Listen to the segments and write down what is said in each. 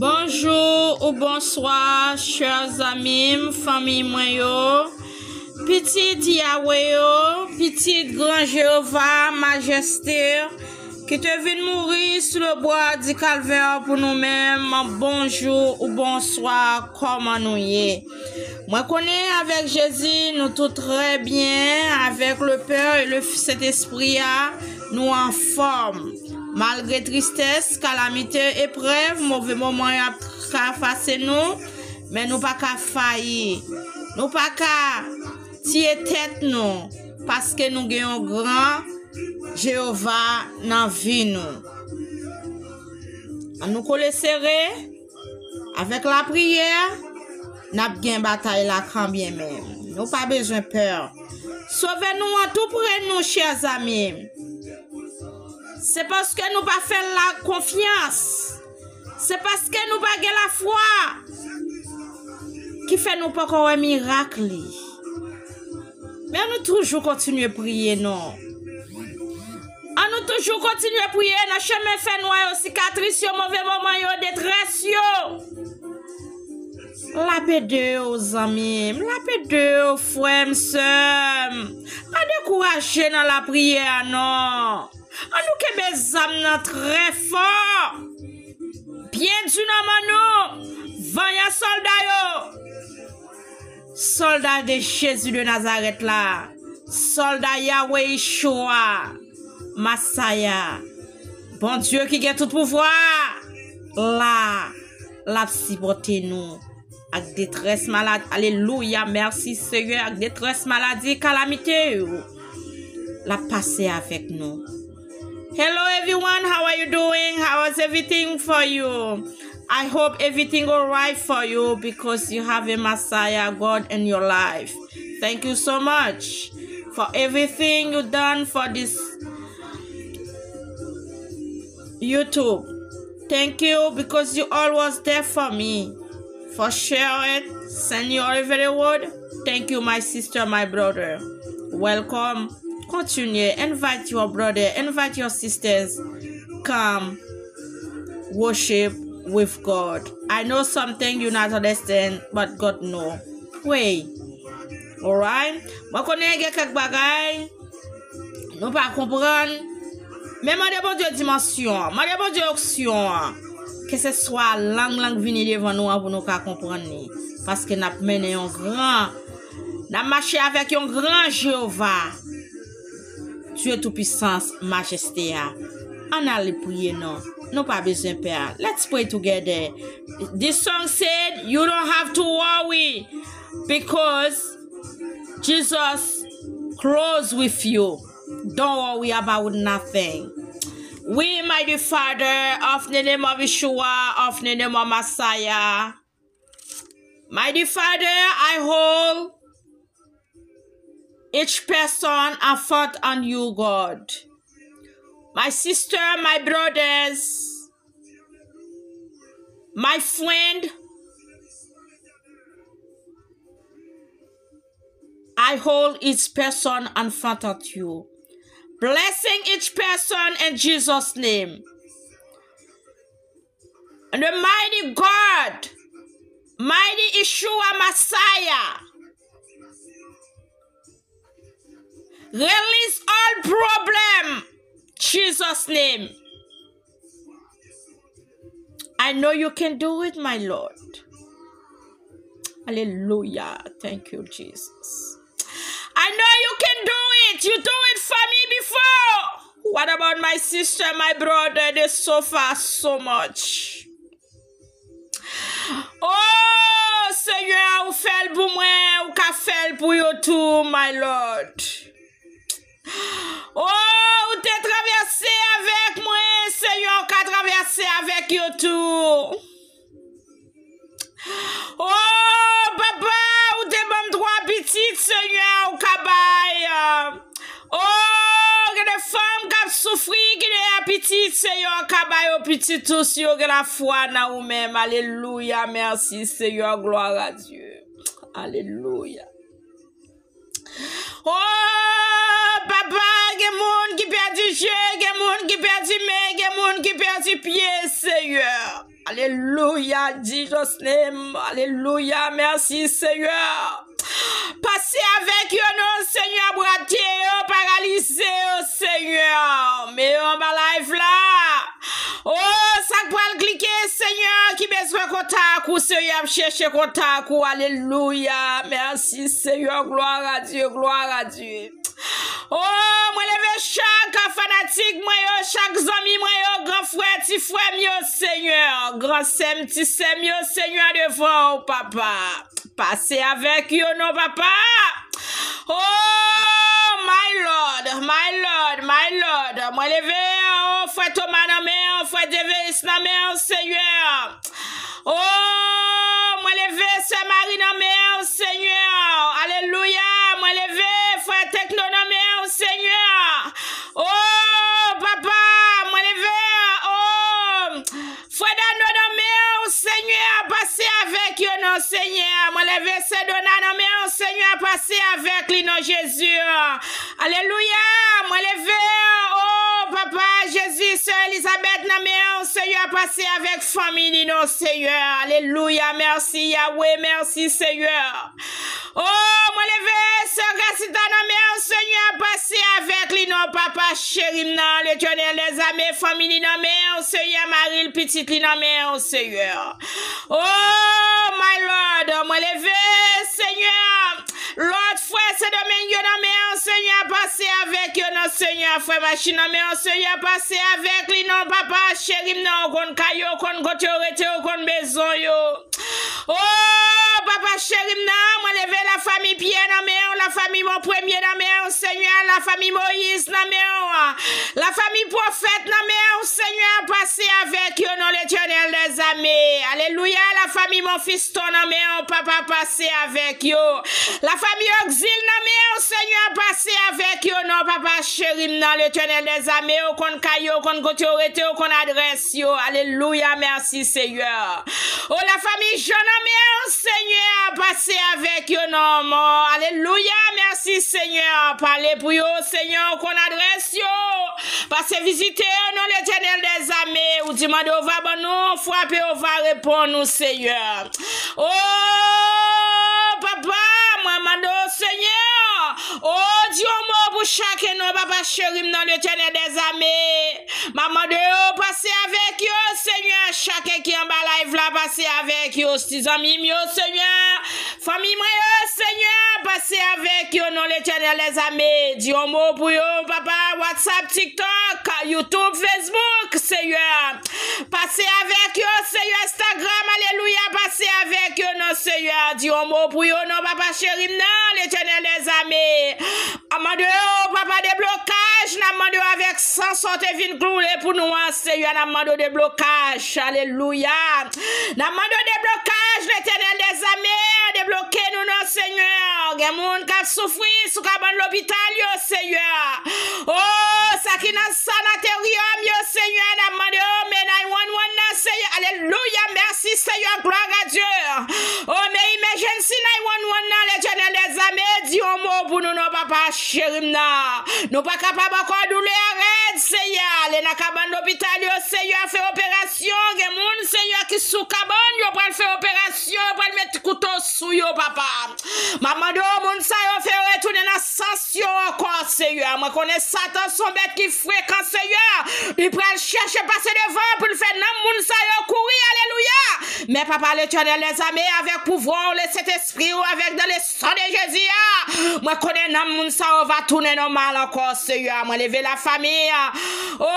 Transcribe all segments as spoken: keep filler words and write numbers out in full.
Bonjou ou bonswa, chè zanmi m, fanmi mwen yo, pitit Yawe yo, pitit Gran Jewova, Majeste, ki te vin mouri sou le bwa di Kalvè pou nou menm. Bonjou ou bonswa, kòman nou ye? Mwen konnen avèk Jezi, nou tout trè byen, avèk le Pè e le Sentespri a, nou anfòm. Malgre tristès, kalamite, eprèv, move moman y ap trapase nou, men nou pa ka fayi. Nou pa ka tiye tèt nou, paske nou gen yon gran Jewova nan vi nou. Ann nou kole sere, avèk lapriyè, n ap gen batay la kanmenm. Nou pa bezwen pè. Sovè nou an tou pre nou, chè zanmi. Se paske nou pa fè l la konfyans. Se paske nou pa gen lafwa ki fè nou poko wè mirak li. Men nou toujou kontinye priye non. An nou toujou kontinye priye nan chemen fènwa yo, sikatris yo, move moman yo, detrès yo. L ap ede w, zanmi m. L ap ede w, frè m, sè m. Pa dekouraje nan lapriyè a non. An nou kenbe zam nan trè fò. Byen di nan men nou. Vanyan sòlda yo. Sòlda de Jezi de Nazarèt la. Sòlda Yawe Ichwa. Masaya. Bondye ki gen tout pouvwa. La. L ap sipòte nou. Ak detrès malad. Alelouya. Mèsi, Senyè. Ak detrès maladi, kalamite yo. L ap pase avèk nou. Hello, everyone. How are you doing? How is everything for you? I hope everything alright for you because you have a Messiah God in your life. Thank you so much for everything you done for this YouTube. Thank you because you always there for me. For share it, send you all over the world. Thank you, my sister, my brother. Welcome. Continue. Invite your brother, invite your sisters. Come worship with God. I know something you not understand, but God know. Pray. Alright? Mwen konnen gen kèk bagay nou pa konprann. Men mande Bondye dimansyon an, mande Bondye onksyon an. Keseswa lang lang vini devan nou an pou nou ka konprann li. Paske n ap mennen yon gran, n ap mache avèk yon gran Jewova. Dye Toupisans, Majeste a. Ann ale priye non. Nou pa bezwen pè. Let's pray together. This song said, you don't have to worry because Jesus close with you. Don't worry about nothing. We, mighty Father, of the name of Yeshua, of the name of Messiah. Mighty Father, I hold each person in front on you, God. My sister, my brothers, my friend, I hold each person in front of you. Blessing each person in Jesus' name. And the mighty God, mighty Yeshua Messiah, release all problem. Jesus' name. I know you can do it, my Lord. Hallelujah. Thank you, Jesus. I know you can do it. You do it for me before. What about my sister, my brother? They suffer so much. Oh, Senyè, ou fè l pou mwen, ou ka fè l pou yo tou, my Lord. Oh, ou te travèse avèk mwen, Senyè, ou ka travèse avèk yo tou. Oh, papa, ou te ban m twa pitit, Senyè, ou ka bay. Oh, gen de fanm k ap soufri, ki dèyè pitit, Senyè, ou ka ba yo pitit tou, si yo gen lafwa nan ou menm. Alelouya, mèsi, Senyè, gloire à Dieu. Alelouya. Oh, papa, gen moun ki pèdi je, gen moun ki pèdi men, gen moun ki pèdi pye, Senyè. Alelouya, Jesus name. Alelouya, mèsi, Senyè. Pase avèk yo non, Senyè, bwate yo, paralize yo, Senyè. Men yo anba live la. O, sa k pral klike, Senyè, ki bezwen kontak ou, Senyè, ap chèche kontak ou. Alelouya. Mèsi, Senyè. Gloire à Dieu, gloire à Dieu. O, mwen leve chak fanatik mwen yo, chak zanmi mwen yo, gran frè, ti frè m yo, Senyè. Gran sè m, ti sè m yo, Senyè, devan ou, papa. Pase avèk yo non, papa. Oh, my Lord, my Lord, my Lord. Mwen leve, o, frè Toma nan men, o, frè Deveis nan men, o, Senyè. O, mwen leve sè Mari nan men, o, Senyè. Alelouya. Mwen leve frè Tekno nan men, o, Senyè. O, papa, mwen leve, o, frè Dano nan men, o, Senyè, pase avèk yo non, Senyè. Mwen leve sè Dona nan men, o, Senyè, pase avèk li non, Jezi. Alelouya. Mwen leve, o, papa, Jezi, sè Elizabeth nan men, o, Senyè, pase avèk fanmi li non, Senyè. Alelouya. Mèsi, Yahweh. Mèsi, Senyè. O, mwen leve sè Gracita nan men, o, Senyè, pase avèk li non, papa cheri m nan, Letènèl dèzame, fanmi li nan men, o, Senyè, mari l, pitit li nan men, o, Senyè. Oh, my Lord, mwen leve, Senyè. Lòt frè Sendomeng yo nan men, o, Senyè, pase avèk yo non, Senyè. Frè Machin nan men, o, Senyè, pase avèk li non, papa cheri m nan, ou konn kay yo, ou konn kote yo rete, ou konn bezwen yo. Oh, papa cheri m nan, mwen leve lafanmi Pyè nan men w, lafanmi Mon Premye nan men w, Senyè, lafanmi Moyiz nan men w, lafanmi pwofèt nan men w, Senyè, pase avèk yo non, Letènèl dèzame. Alelouya, lafanmi Mon Fiston nan men w, papa, pase avèk yo. Lafanmi Ogzil nan men w, Senyè, pase avèk yo non, papa cheri m nan, Letènèl dèzame, ou konn kay yo, ou konn kote yo rete, ou konn adrès yo. Alelouya, mèsi, Senyè. O, lafanmi Jan nan men w, Senyè, pase avèk yo non, mò. Alelouya, mèsi, Senyè. Pale pou yo, Senyè, ou konn adrès yo. Pase vizite yo non, Letènèl dèzame. Ou di mande w va ban nou, frape w va reponn ou, Senyè. O, papa, mwen mande w, Senyè. O, di yon mo pou chaken non, papa cheri m nan, Letènèl dèzame. M ap mande yo pase avèk yo, Senyè, chaken ki anba live la, pase avèk yo. Ti zanmi m yo, Senyè, fanmi mwen yo, Senyè, pase avèk yo non, Letènèl dèzame. Di yon mo pou yo, papa, WhatsApp, TikTok, YouTube, Facebook, Senyè. Pase avèk yo, Senyè, Instagram, alelouya, pase avèk yo non, Senyè. Di yon mo pou yo non, papa cheri m nan, Letènèl dèzame. N ap mande w, papa, deblokaj. N ap mande w avèk san sa w te vin koule pou nou an, Senyè. N ap mande w deblokaj. Alelouya. N ap mande w deblokaj, Letènèl dèzame. Debloke nou non, Senyè. Gen moun k ap soufri sou kabann lopital yo, Senyè. O, sa ki nan sanateryòm yo, Senyè. N ap mande w men nine one one nan, Senyè. Alelouya. Mèsi, Senyè. Gloire à Dieu. O, men emergency nine one one nan, Letènèl dèzame, di yon mo pou nou non, papa cheri m nan. Nou pa kapab ankò, doulè a rèd, Senyè. Ale nan kabann lopital yo, Senyè, fè operasyon. Gen moun, Senyè, ki sou kabann, yo pral fè operasyon, yo pral met kouto sou yo, papa. M ap mande w, moun sa yo fè yo retounen nan sans yo ankò, Senyè. Mwen konnen Satan se yon bèt ki frekan, Senyè. Li pral chèche pase devan pou l fè nanm moun sa yo kouri, alelouya. Men, papa, Letènèl dèzame, avèk pouvwa w, le Sentespri w, avèk dan le san de Jezi a, mwen konnen nanm moun sa yo va tounen nòmal ankò, Senyè. Mwen leve lafanmi. O,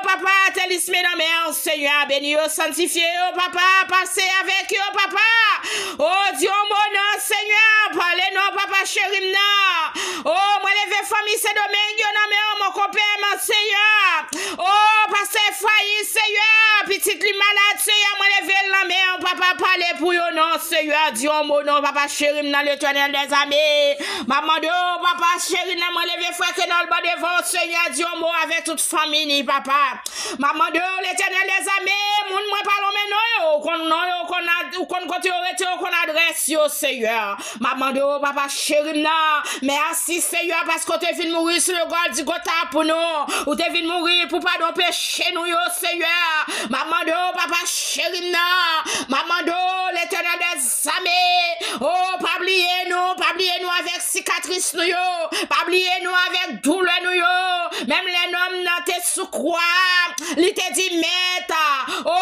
papa, Telisme nan men w, Senyè. Beni yo, sanktifye yo, papa. Pase avèk yo, papa. O, di yon mo non, Senyè. Pale non, papa cheri m nan. O, mwen leve fanmi Sendomeng yo nan men w, mon konpè, mon Senyè. O, pastè Efrayim, Senyè, pitit li malad, Senyè, mwen leve l nan men w, papa, pale pou yo non, Senyè, di yon mo non, papa cheri m nan, Letènèl dèzame. M ap mande w, papa cheri nan, mwen leve frè Kenòl ban devan w, Senyè, di yon mo avèk tout fanmi li, papa. M ap mande w, Letènèl dèzame, moun mwen pa lonmen non yo, ou konn non yo, ou konn Ou konn kote yo rete, ou konn adrès yo, Seyè. M ap mande w, papa cheri m nan, mèsi, Seyè, paske w te vin mouri sou le Gòlgota pou nou. Ou te vin mouri pou padon peche nou yo, Seyè. M ap mande w, papa cheri m nan, m ap mande w, Letènèl dèzame, o, pa bliye nou, pa bliye nou avèk sikatris nou yo, pa bliye nou avèk doulè nou yo. Menm lè nonm nan te sou kwa, li te di, Mèt, o,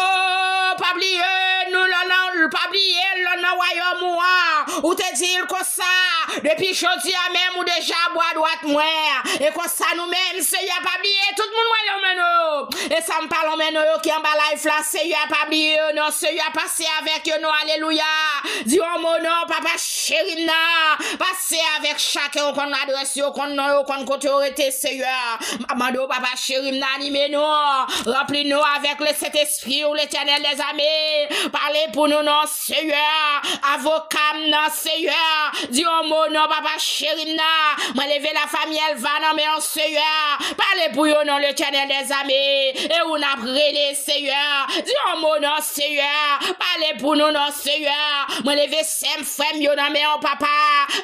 pa bliye nou, lè nan, pa bliye l lè nan wayòm ou an. Ou te di l konsa, depi jodi a menm ou deja bò adwat mwen. E konsa nou menm, Seyè, pa bliye tout moun wè nan men nou yo. E sa m pa nan men nou yo ki anba live la, Seyè, pa bliye yo non, Seyè, pase avèk yo non, alelouya. Di yon mo non, papa cheri m nan. Pase avèk chak yo, konn adrès yo, konn non yo, konn kote yo rete, Seyè. M ap mande w, papa cheri m nan, anime nou. Ranpli nou avèk le Sentespri w, Letènèl dèzame. Pale pou nou non, Seyè. Avoka m nan, Seyè. Di yon mo non, papa cheri m nan. Mwen leve lafanmi Elva nan men w, Seyè. Pale pou yo non, Letènèl dèzame. E ou n ap rele, Seyè. Di yon mo non, Seyè. Pale pou nou non, Seyè. Mwen leve sè m, frè m yo nan men w, papa.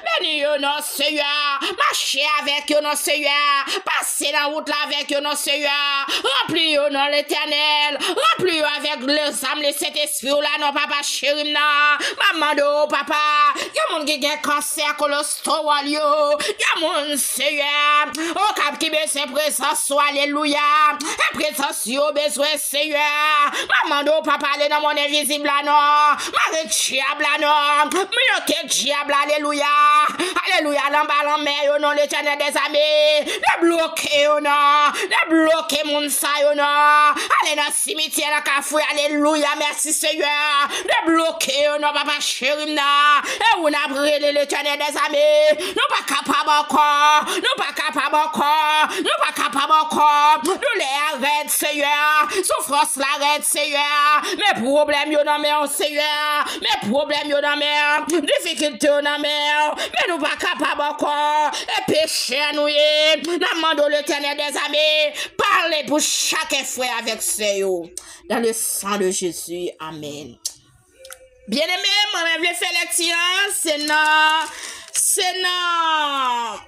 Beni yo non, Seyè. Mache avèk yo non, Seyè. Pase nan wout la avèk yo non, Seyè. Ranpli yo non, Letènèl. Ranpli yo avèk le zam le Sentespri w la non, papa cheri m nan. M ap mande w, papa. Yon moun ki gen kansè kolostowòl yo. Yon moun, Seyè. O, k ap ki bezwen prezans ou, alelouya. E prezans yo bezwen, Seyè. M ap mande w, papa, ale nan mond envizib la non. Mare dyab la non. Bloke dyab la, alelouya. Alelouya, anba lanmè yo non, Letènèl dèzame. Debloke yo non. Debloke moun sa yo non. Ale nan simityè, nan kafou, alelouya, mèsi Seyè. Debloke yo non, papa cheri m nan. E ou n ap rele, Letènèl dèzame. Nou pa kapab ankò. Nou pa kapab ankò. Nou pa kapab ankò. Doulè a rèd, Seyè. Soufrans la rèd, Seyè. Men pwoblèm yo nan men w, Seyè. Men pwoblèm yo nan men w. Difikilte yo nan men w. Men nou pa kapab ankò. E pechè nou ye. N ap mande w, Letènèl dèzame, pale pou chak frè avèk sè yo. Dans le sang de Jésus, amen. Byeneme, mwen, mwen vle fè lekti an, se nan, se nan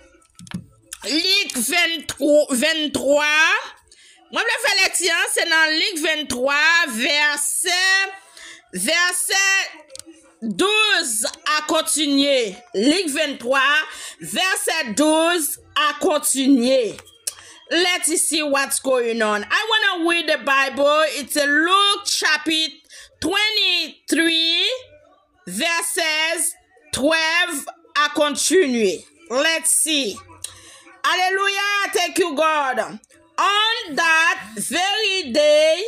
Lik venntwa, venntwa. Mwen vle fè lekti an, se nan Lik venntwa, vèsè, vèsè douz a kontinye. Lik venntwa, vèsè douz a kontinye. Let's see what's going on. I want to read the Bible. It's a Luke chapter twenty-three, verses twelve a kontinye. Let's see. Alelouya, thank you, God. On that very day,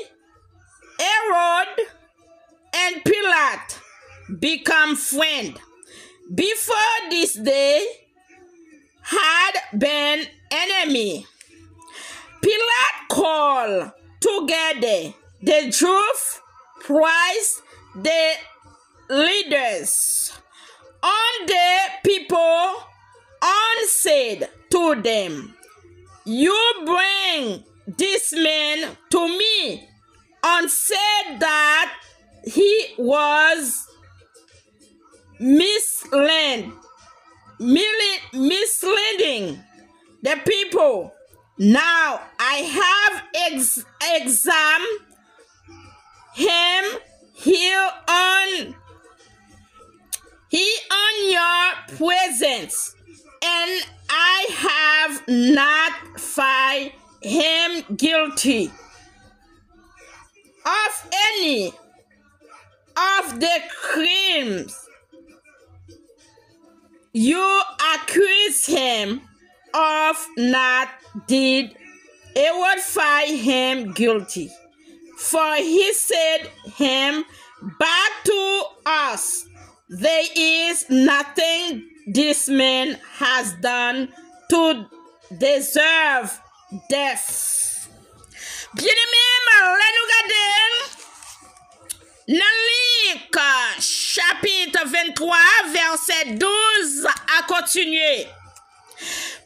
Herod and Pilate become friend. Before this day, had been enemy. Pilate called together the Jews, priest, the leaders, and the people, and said to them, "You bring this man to me, and said that he was mislead, misleading the people. Now I have ex- examined him here on, he on your presence, and I have not find him guilty of any of the crimes you accuse him of." Not did Herod find him guilty, for he said him back to us, "There is nothing this man has done to deserve death." Byeneme, lè nou gade nan Lik, chapit venntwa, vèsè douz a kontinye.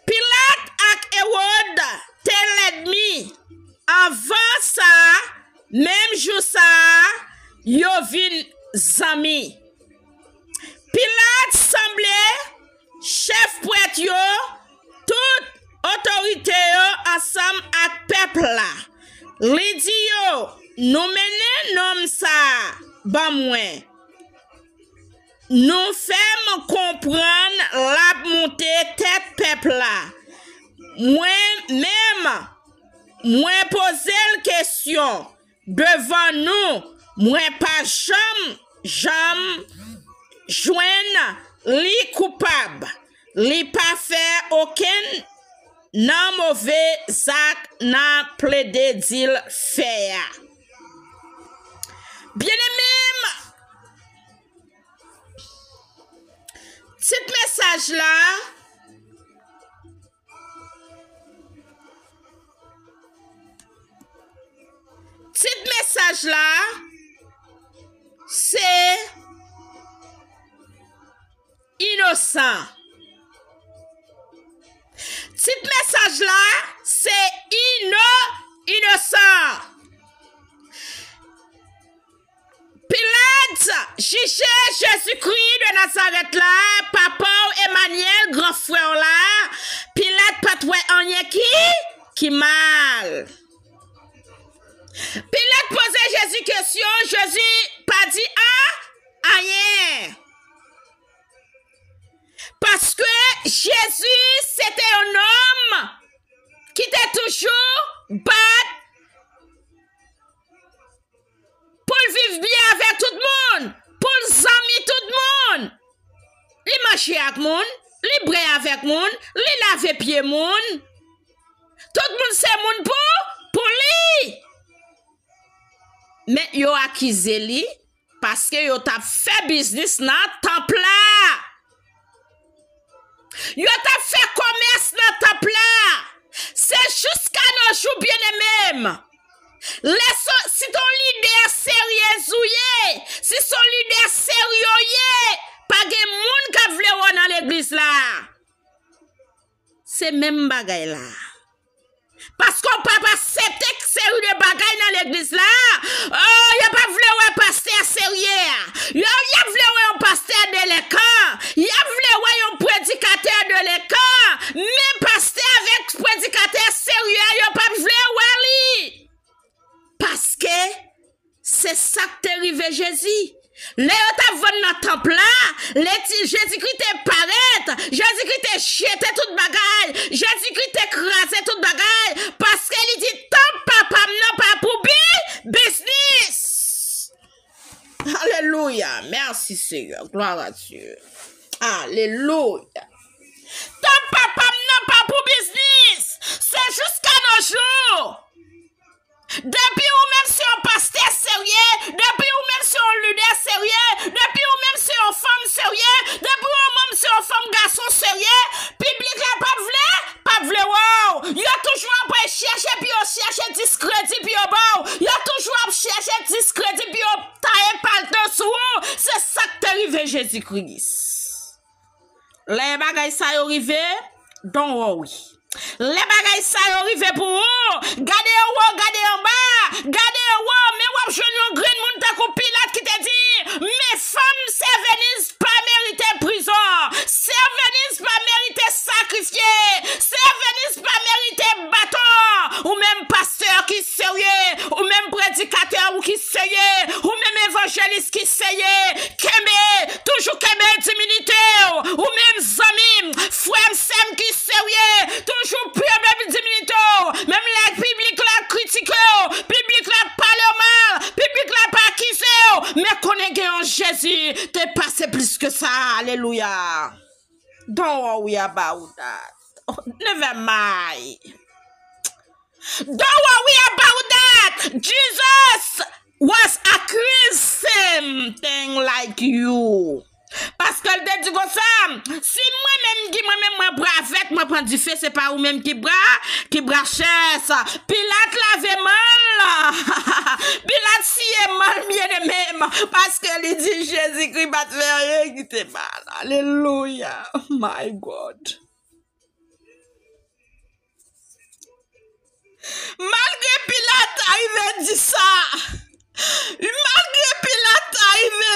Pilat ak Ewòd te lènmi. Anvan sa, menm jou sa a, yo vin zanmi. Pilat sanble chèf prèt yo, tout otorite yo ansanm ak pèp la. Li di yo, "Nou mennen nonm sa a ban mwen. Nou fè m konprann l ap moute tèt pèp la. Mwen menm, mwen poze l kesyon devan nou, mwen pa janm, janm jwenn li koupab. Li pa fè okenn nan move zak n ap plede di l fè a." Byeneme m, tit mesaj la, tit mesaj la, se inosan. Tit mesaj la, se ino-, inosan. Pilat jije Jezikri de Nazarèt la, papa w Emanyèl, gran frè w la. Pilat pa t wè anyen ki, ki mal. Pilat poze Jezi kesyon, Jezi pa di a, anyen. Paske Jezi, se te yon nonm ki te toujou bat pou l viv byen avèk tout moun, pou l zanmi tout moun. Li manje ak moun, li bwè avèk moun, li lave pye moun. Tout moun se moun pou, pou li. Men yo akize li paske yo t ap fè biznis nan tanp la. Yo t ap fè komès nan tanp la. Se jiska nos jours, byeneme m. Lè so, si t on lidè serye ou ye, si s on lidè serye w ye, pa gen moun k ap vle wè w nan legliz la. Se menm bagay la. Paske w p ap aksepte seri de bagay nan legliz la. Oh, yo p ap vle wè pastè serye a. Yo, y ap vle wè yon pastè delenkan. Y ap vle wè yon predikatè delenkan. Men pastè avèk predikatè serye a, yo p ap vle wè li. Paske se sa k te rive Jezi. Lè yo t ap vann nan tanp la, lè ti, Jezikri te parèt, Jezikri te jete tout bagay, Jezikri te kraze tout bagay, paske li di, "Tanp Papa m nan pa pou bi-, biznis." Alelouya. Mèsi, Seyè. Gloire à Dieu. Alelouya. Tanp Papa m nan pa pou biznis. Se jiska nos jours. Depi ou menm se yon pastè serye, depi ou menm se yon lidè serye, depi ou menm se yon fanm serye, depi ou menm se yon fanm gason serye, piblik la p ap vle, p ap vle wè w. Yo toujou ap chèche pou yo chèche diskredi pou yo ba w. Yo toujou ap chèche diskredi pou yo taye palto sou ou. Se sa k te rive Jezi Kris. Lè bagay sa yo rive, don't worry. Lè bagay sa yo rive pou ou, gade anwo, gade anba, gade anwo, men w ap jwenn yon grenn moun tankou Pilat ki te di, "Men fanm Sèvenis pa merite prizon. Sèvenis pa merite sakrifye. Sèvenis pa merite baton." Ou menm pastè ki serye, ou menm predikatè ou ki serye, ou menm evanjelis ki serye, kenbe, toujou kenbe diminite w. Ou menm zanmi m, frè m, sè m ki serye, toujou kenbe diminite w. Menm lè piblik la kritike w, piblik la pale w mal, piblik la pa akize w, men konnen gen yon Jezi te pase plis ke sa. Alelouya. Don't worry about that. Oh, never mind. Don't worry about that. Jesus was accused same thing like you. Paske l te di konsa, si mwen menm ki mwen menm mwen bravèt, mwen pran dife, se pa ou menm ki bra, ki bra chèz. Pilat lave men l. Pilat siye men l, byeneme m, paske li di Jezikri pa t fè anyen ki te mal. Alelouya. My God. Malgre Pilat ta rive di sa, malgre Pilat ta rive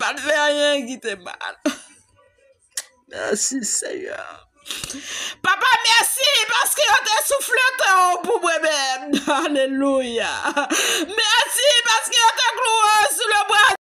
pa t fè anyen ki te mal. Mèsi, Senyè. Papa, mèsi paske yo te souflete w pou mwen menm. Alelouya. Mèsi paske yo te klouwe w sou le bwa.